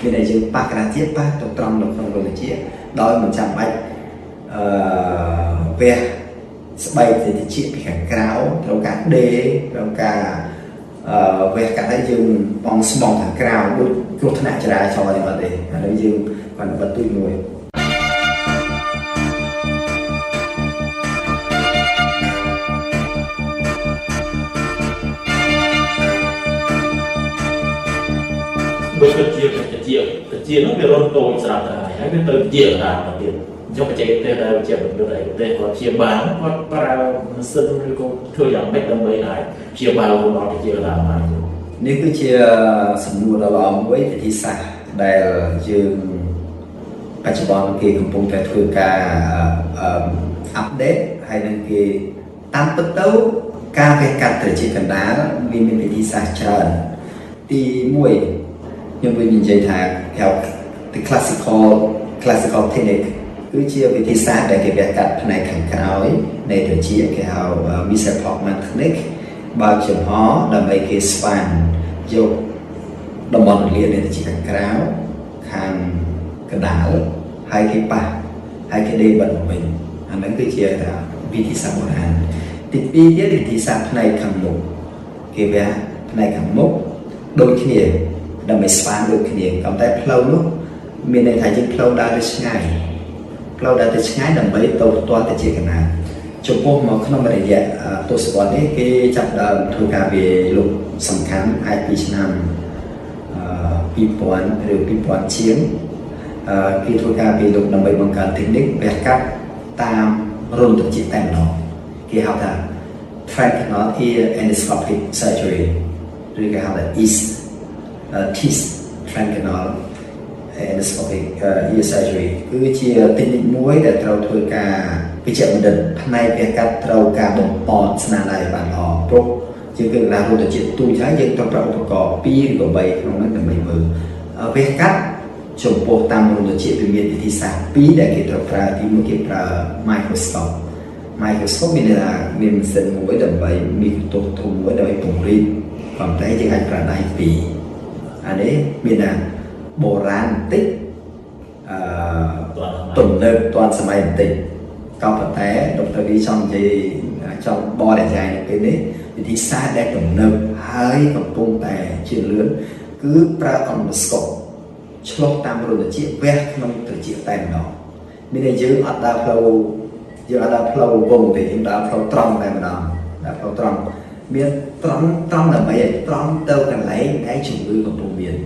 មានតែយើងប៉ះក្រាជាប៉ះទៅត្រង់នៅក្នុងរន្ធត្រចៀកដោយមិនចាំបាច់អឺវះស្បែកត្រចៀកពីខាងក្រៅត្រូវការដេត្រូវការវះកាត់ឲ្យយើងបងស្មងខាងក្រៅដូចគ្រោះថ្នាក់ចរាចរណ៍យ៉ាងអត់ទេឥឡូវយើងគាត់បិទទូចមួយ ដូចជាតិចតិចនោះវារន់តូចស្រាប់ទៅហើយហើយវាទៅជាកណ្ដាលទៅទៀតអញ្ចឹងបច្ចេកទេសដែលជាបណ្ឌិតឯកទេសគាត់ព្យាបាលគាត់ប្រើម៉ាស៊ីនឬក៏ធ្វើយ៉ាងម៉េចដើម្បីអាចព្យាបាលរហូតដល់ជាកណ្ដាលបាននេះគឺជាសំណួរដ៏ល្អមួយវិធីសាស្ត្រដែលយើងបច្ចុប្បន្នគេកំពុងតែធ្វើការ update ហើយនឹងគេតាមពិតទៅការវះកាត់ត្រចៀកកណ្ដាលវាមានវិធីសាស្ត្រច្រើនទី1ខ្ញុំវិញនិយាយថាគេហៅ the classical technique គឺជាវិធីសាស្ត្រដែលគេវះកាត់ផ្នែកខាងក្រោយនៃត្រចៀកគេហៅ Michel Hoffman technique បើកចំហដើម្បីគេស្វានយកតំបន់រលាកនៃត្រចៀកខាងក្រៅខាងកណ្ដាលហើយគេប៉ះហើយគេដេរបិទមកវិញអាហ្នឹងគឺជាវិធីសាស្ត្របុរាណទី2ទៀតវិធីសាស្ត្រផ្នែកខាងមុខគេវះផ្នែកខាងមុខដូចគ្នាដើម្បីស្វានដូចគ្នាក៏តែផ្លូវនោះមានន័យថាយើងផ្លូវដើរទៅឆ្ងាយផ្លូវដើរទៅឆ្ងាយដើម្បីទៅផ្ទាល់ទៅជាកណ្ដាលចំពោះមកក្នុងរយៈទសវត្សរ៍នេះគេចាប់ដើមធ្វើការវាលុបសំខាន់អាចពីឆ្នាំ2000ឬ2000ជាងគេធ្វើការវាលុបដើម្បីបង្កើត technique វះកាត់តាមរន្ធត្រចៀកតែម្ដងគេហៅថា Transcanal Ear Endoscopic Surgery ឬគេហៅថា EASE TEAS Transcanal Endoscopic Ear Surgery គឺជា technique មួយដែលត្រូវធ្វើការវិជ្ជបណ្ឌិតផ្នែកវះកាត់ត្រូវការបំប៉នស្នាដៃបានល្អព្រោះជាងគឺកណ្ដាលរន្ធត្រចៀកទូចហើយយើងត្រូវប្រើឧបករណ៍2ឬក៏3ក្នុងនោះដើម្បីមើលវះកាត់ចំពោះតាមរន្ធត្រចៀកវាមានវិធីសាស្ត្រ2ដែលគេត្រូវប្រើទី1គេប្រើ microscope microscope មានន័យថាមានម៉ាស៊ីនមួយដើម្បីមីក្រូទស្សន៍ធំមួយដើម្បីពង្រីកប៉ុន្តែយើងអាចប្រើដៃពីរអានេះមានថាបុរាណបន្តិចទំនើបទាន់សម័យបន្តិចក៏ប៉ុន្តែដុកទ័រវីចង់និយាយចង់បរិយាយនៅពេលនេះវិធីសាស្ត្រដែលទំនើបហើយកំពុងតែជឿនលឿនគឺប្រើ endoscope ឆ្លុះតាមរន្ធត្រចៀកវះក្នុងត្រចៀកតែម្ដងមានន័យយើងអត់ដើរផ្លូវយើងអត់ដើរផ្លូវវងទេយើងដើរផ្លូវត្រង់តែម្ដងដើរផ្លូវត្រង់មានត្រង់ត្រង់ដើម្បីឲ្យត្រង់ទៅកន្លែងដែលជំងឺកំពុងមាន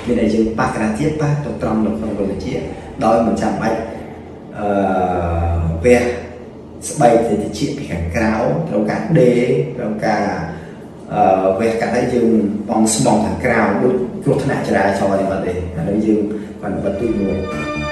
មានតែយើងប៉ះក្រាជាប៉ះទៅត្រង់នៅក្នុងរន្ធត្រចៀកដោយមិនចាំបាច់វះស្បែកត្រចៀកពីខាងក្រៅត្រូវការដេត្រូវការវះកាត់ឲ្យយើងបងស្មងខាងក្រៅដូចគ្រោះថ្នាក់ចរាចរណ៍យ៉ាងអត់ទេឥឡូវយើងគាត់បិទទូចមួយ